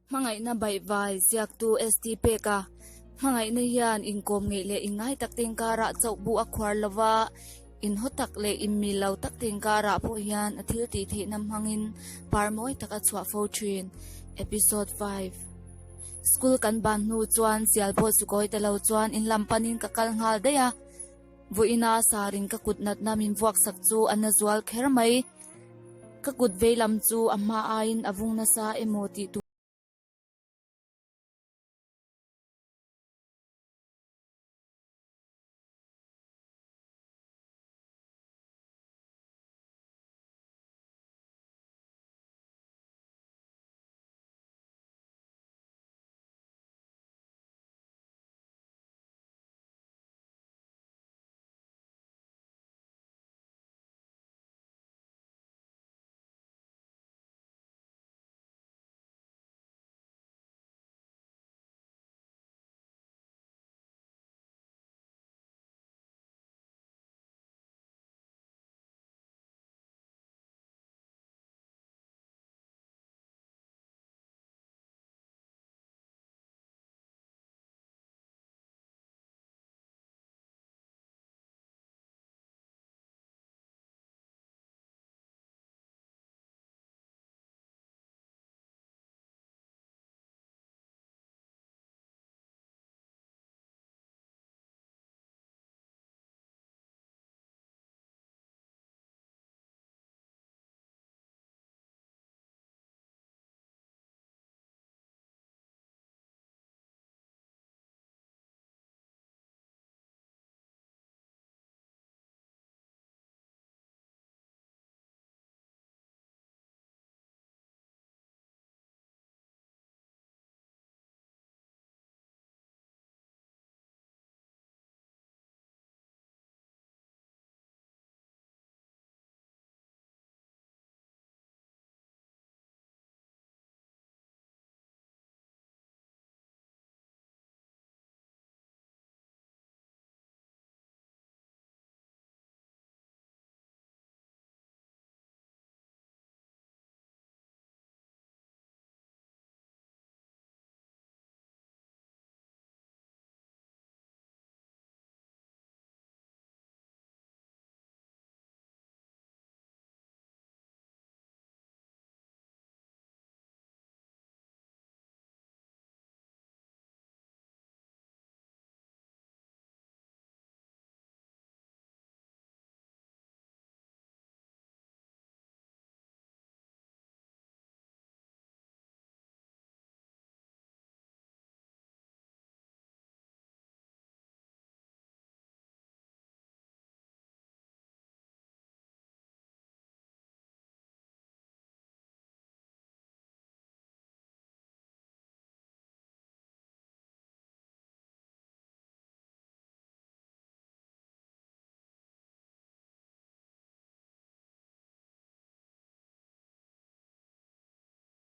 Hmangaihna baihvai ziaktu ST Peka hmangaihna hian inkawm ngeih leh inngai tak te inkarah chauh bu a khuar lo va, inhaw tak leh inmil lo tak te inkarah pawh hian a thil tih theihna hmangin par mawi tak a chhuah fo thin. Episode 5. School kan ban hnu chuan sial pawh chu kawi ta lo chuan in lam panin ka kal nghal daih a, vawiina sarin ka kut natna min vuak sak chu a na zual kher mai. Ka kut veilam chu a hma aiin a vung nasa emaw tih tur.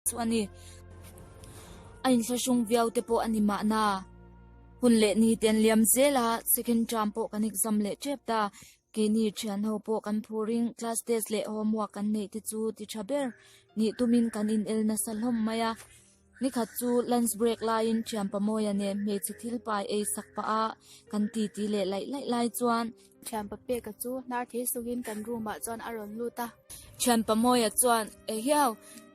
Chu a ni. A inthlahrung viau te pawh a ni mahna. Hun leh ni te an liam zel a, second term pawh kan exam leh tep ta. Keini thian ho pawh kan phurin class test leh homework kan neih te chu ti tha ber nih tumin kan in el nasa hlawm mai a. Nikhat chu lunch break laiin thianpa Mawia nen hmeichhe thil pai ei sak pah a kan titi leh laih laih lai chuan. Thianpa Peka chu hnar thei sungin kan room ah chuan a rawn lut a. Thianpa Mawia chuan, Ehiau,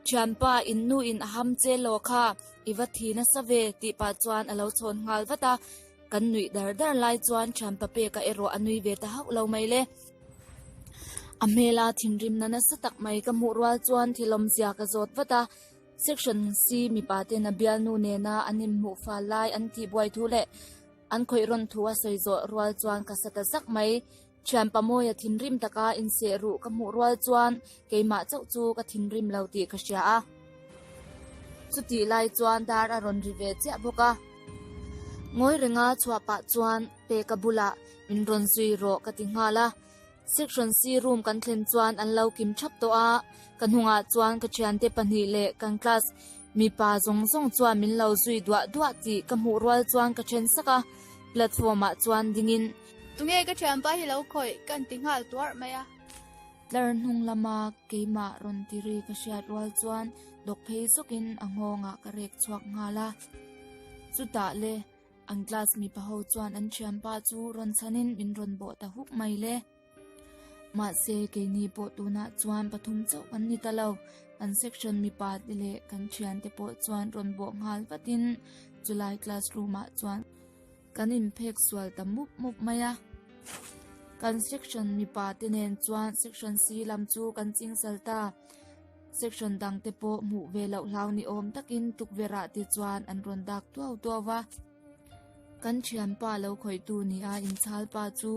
thianpa in nu in a ham che law kha, i va thi nasa ve tih pah chuan a lo chhawn nghal vat a. Kan nuih dar dar lai chuan thianpa Peka erawh a nui ve ta hauh lo mai le. A hmela thinrimna nasa tak mai ka hmuh rual chuan thilawmzia ka zawt vat a. Section C mipa ten a bialnu nena an inhmuh fal lai an tihbuai thu leh an khawih rawn thu a sawi zawh rual chuan ka sa ta zak mai. Thianpa Mawia thinrim taka inseh ruh ka hmuh rual chuan keimah chauh chu ka thinrim lo tih ka hria a. Chutih lai chuan dar a rawn ri ve chiah bawk a. Ngawi renga chhuah pah chuan Peka bulah min rawn zui rawh ka ti nghal a. Section C room kan thlen chuan an lo kim thap tawh a, ka hnungah chuan ka thiante pahnih leh kan class mipa zawng zawng chuan min lo zui duah duah tih ka hmuh rual chuan ka then sak a, platform ah chuan dingin. Tunge ka thianpa hi lo khawih kan ti nghal tuarh mai a. Tlar hnung lama keimah rawn ti ri ka hriat rual chuan. Dawk phei zawkin a nghawngah ka rek chhuak nghal a. Chutah le, an class mipa ho chuan an thianpa chu rawn chhanin min rawn bawh ta huk mai le. Mahse, keini pawh tunah chuan pathum chauh kan ni ta lo. Kan section mipa te leh kan thiante pawh chuan rawn bawh nghal vatin chulai classroom ah chuan kan inphek sual ta mup mup mai a. Kan section mipa te nen chuan section C lam chu kan chingsal ta. Section dang te pawh hmuh ve loh hlau ni awm takin tukverh ah te chuan an rawn dak tuau tuau va. Kan thianpa lo khawihtu ni a inchhalpa chu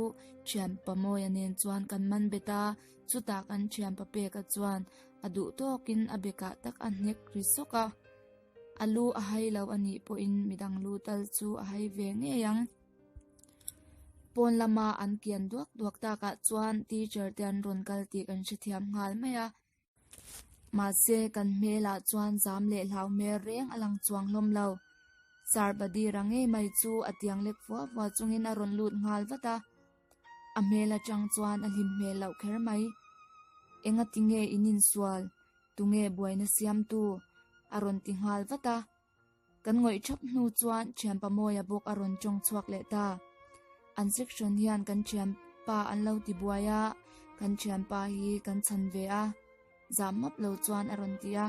thianpa Mawia nen chuan kan man bet a, chutah kan thianpa Peka chuan a duh tawkin a bekah tak a hnek ri sawk a. A lu a hai lo a nih pawhin midang lu tal chu a hai ve ngei ang. Pawn lama an kian duak duak takah chuan teacher te an rawn kal tih kan hrethiam nghal mai a. Mahse kan hmelah chuan zam leh hlau hmel reng a lang chuang hlawm lo. Sir Badira ngei mai chu a tiang lek fua fua chungin a rawn lut nghal vat a. A hmel atang chuan a hlim hmel loh kher mai. Engati nge in insual? Tunge buaina siamtu? A rawn ti nghal vat a. Kan ngawih thap hnu chuan thianpa Mawia bawk a rawn tawng chhuak leh ta. An section hian kan thianpa an lo ti buai a, kan thianpa hi kan chhan ve a. Zam map lo chuan a rawn ti a.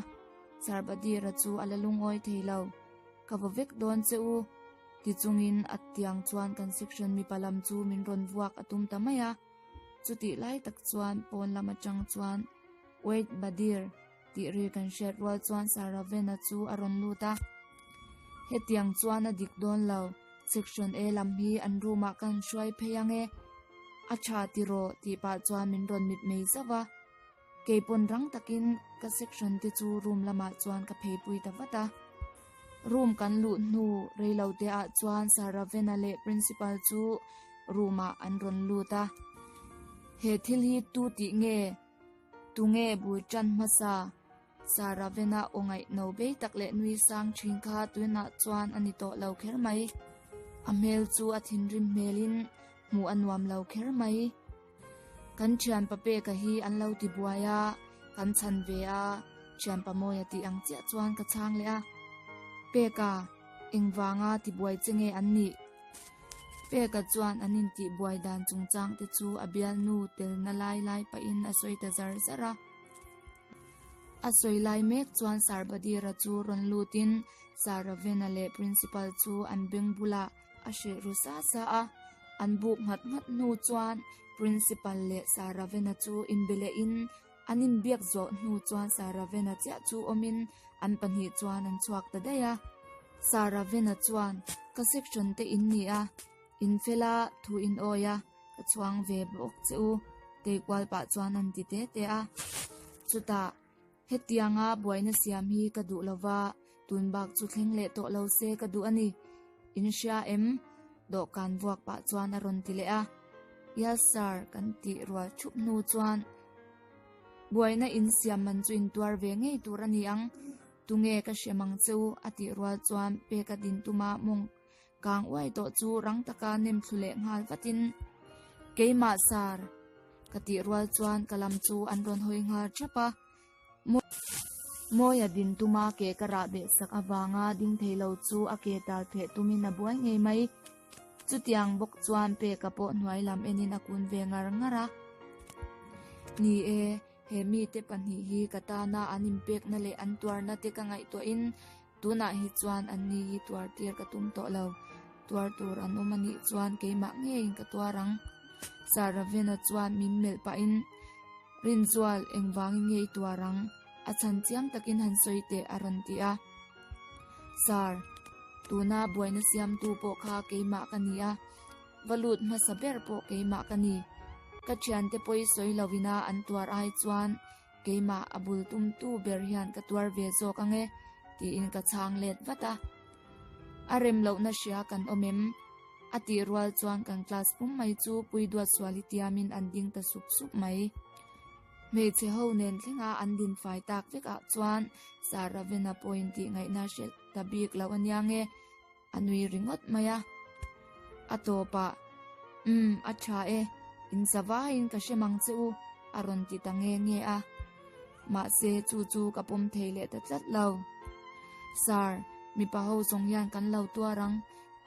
Sir Badira chu a la lungawi thei lo. Ka va vek dawn che u. Ti chungin a tiang chuan kan section mipa lam chu min rawn vuak a tum ta mai a. Chutih lai tak chuan pawn lam atang chuan Wait Badir! Tih ri kan hriat rual chuan Saravena chu a rawn lut a. Hetiang chuan a dik dawn lo, Section A lam hi an room ah kan hruai phei ang e. A tha tiraw tih pah chuan min rawn mit mei zauh a. Keipawn rang takin ka section te chu room lamah chuan ka pheipui ta vat a. Room kan luh hnu reilote ah chuan Saravena leh Principal chu room ah an rawn lut a. He thil hi tu tih nge? Tunge bul tan hmasa? Saravena aw ngaihno bei tak leh nui sang thin kha tunah chuan a ni tawh lo kher mai. A hmel chu a thinrim hmelin hmuh a nuam lo kher mai. Kan thianpa Peka hi an lo ti buai a, kan chhan ve a, thianpa Mawia tih ang chiah chuan ka chhang leh a. Peka, engvanga ti buai che nge an nih? Peka chuan an intih buai dan chungchang te chu a bialnu telna lai lai pahin a sawi ta zar zar a. A sawi lai mek chuan Sir Badira chu rawn lutin Sir Ravena leh Principal chu an beng bulah a hrilh ru sa sa a. An buk nghat nghat hnu chuan Principal leh Sir Ravena chu inbe lehin an inbiak zawh hnu chuan Sir Ravena chiah chu awmin An pahnih chuan an chhuak ta daih a. Sarah Vena chuan, Ka section te in ni a, in fel a, thu in awi a, ka chhuang ve bawk che u, tei kual pah chuan an ti te te a. Chutah, hetianga buaina siam hi ka duh lo va, tun bak chu thleng leh tawh lo se ka duh a ni. In hria em? Dawhkan vuak pah chuan a rawn ti leh a. Yes sir, kan tih rual thup hnu chuan, Buaina in siam man chu in tuar ve ngei tur a ni ang. Tunge ka hre mang che u? a tih rual chuan peka din tuma mawng kang uai tawh chu rang taka nem thlu leh nghal vatin, Keimah sar! ka tih rual chuan ka lam chu an rawn hawi nghal thap a. Mawia din tuma ke ka rah beh sak avanga ding thei lo chu a ke tal pheh tumin a buai ngei mai. Chutiang bawk chuan peka pawh hnuai lam enin a kun ve ngar ngar a. Ni e, he mite pahnih hi ka tana an inpekna leh an tuarna te ka ngaihtuahin tunah hi chuan anni hi tuar tir ka tum tawh lo. Tuar tur an awm anih chuan keimah ngeiin ka tuar ang. Sir Ravena chuan min melh pahin, Rinzual, engvangin nge i tuar ang? A chhan chiang takin han sawi teh a rawn ti a. Sir, tuna buaina siamtu pawh kha keimah ka ni a, va lut hmasa ber pawh keimah ka ni. Ka thiante pawi sawi lovina an tuar ai chuan keimah a bul tumtu ber hian ka tuar ve zawk ang e, tiin ka chhang let vat a. A rem lohna hria kan awm em? A tih rual chuan kan class pum mai chu pui duat sual hi tiamin an ding ta sup sup mai. Hmeichhe ho nen thlenga an din fai tak vek ah chuan Sir Ravena pawhin tih ngaihna hre ta bik lo a nia nge, a nui ringawt mai a. A tawpah, Umm, a tha e, in za vaiin ka hre mang che u, a rawn ti ta nge nge a. Mahse chu chu ka pawm thei leh ta tlat lo. Sir, mipa ho zawng hian kan lo tuar ang,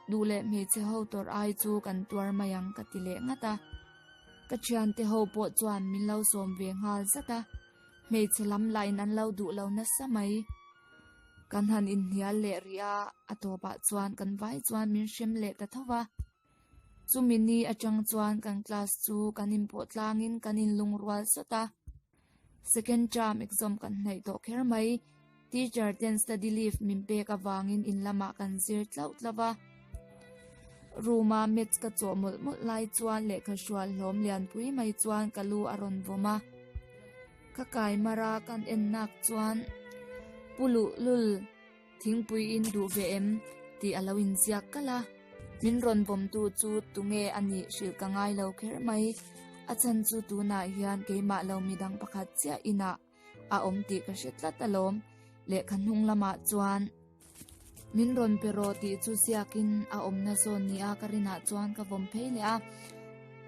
duh leh hmeichhe ho tawrh ai chu kan tuar mai ang ka ti leh ngat a. Ka thiante ho pawh chuan min lo sawm ve nghal zat a, hmeichhe lam lahin an lo duh lo nasa mai. Kan han inhnial leh rih a, a tawpah chuan kan vai chuan min hrem leh ta tho va. Chumi ni atang chuan kan class chu kan inpawh tlangin kan inlungrual sawt a. Second term exam kan hnaih tawh kher mai. Teacher ten study leave min pek avangin in lamah kan zir tlauh tlauh a. Room a maths ka chawh mawlh mawlh lai chuan lehkha hrual hlawm lianpui mai chuan ka lu a rawn vawm a. Ka kai mar a kan en nak chuan Pu Luhlul Thingpui in duh ve em? tih a lo inziak kalh a. Min rawn bawmtu chu tunge a nih hrilh ka ngai lo kher mai. A chhan chu tunah hian keimah lo midang pakhat chiah inah a awm tih ka hre tlat alawm. Lehkha hnung lamah chuan min rawn pe rawh tih chu ziakin a awmna zawn nia ka rinah chuan ka vawm phei leh a.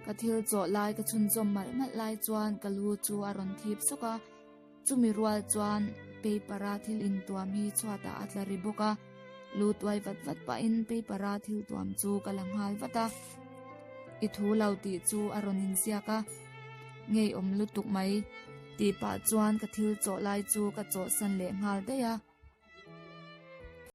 Ka thil chawh lai ka chhunzawm malh malh lai chuan ka lu chu a rawn thip sawk a. Chumi rual chuan paper a thil intuam hi chhuatah a tla ri bawk a, lu tuai vat vat pahin paper a thil tuam chu ka la nghal vat a, I thu lo tih chu a rawn inziak a, ngeiawm lutuk mai tih pah chuan ka thil chawh lai chu ka chawhsan leh nghal daih a.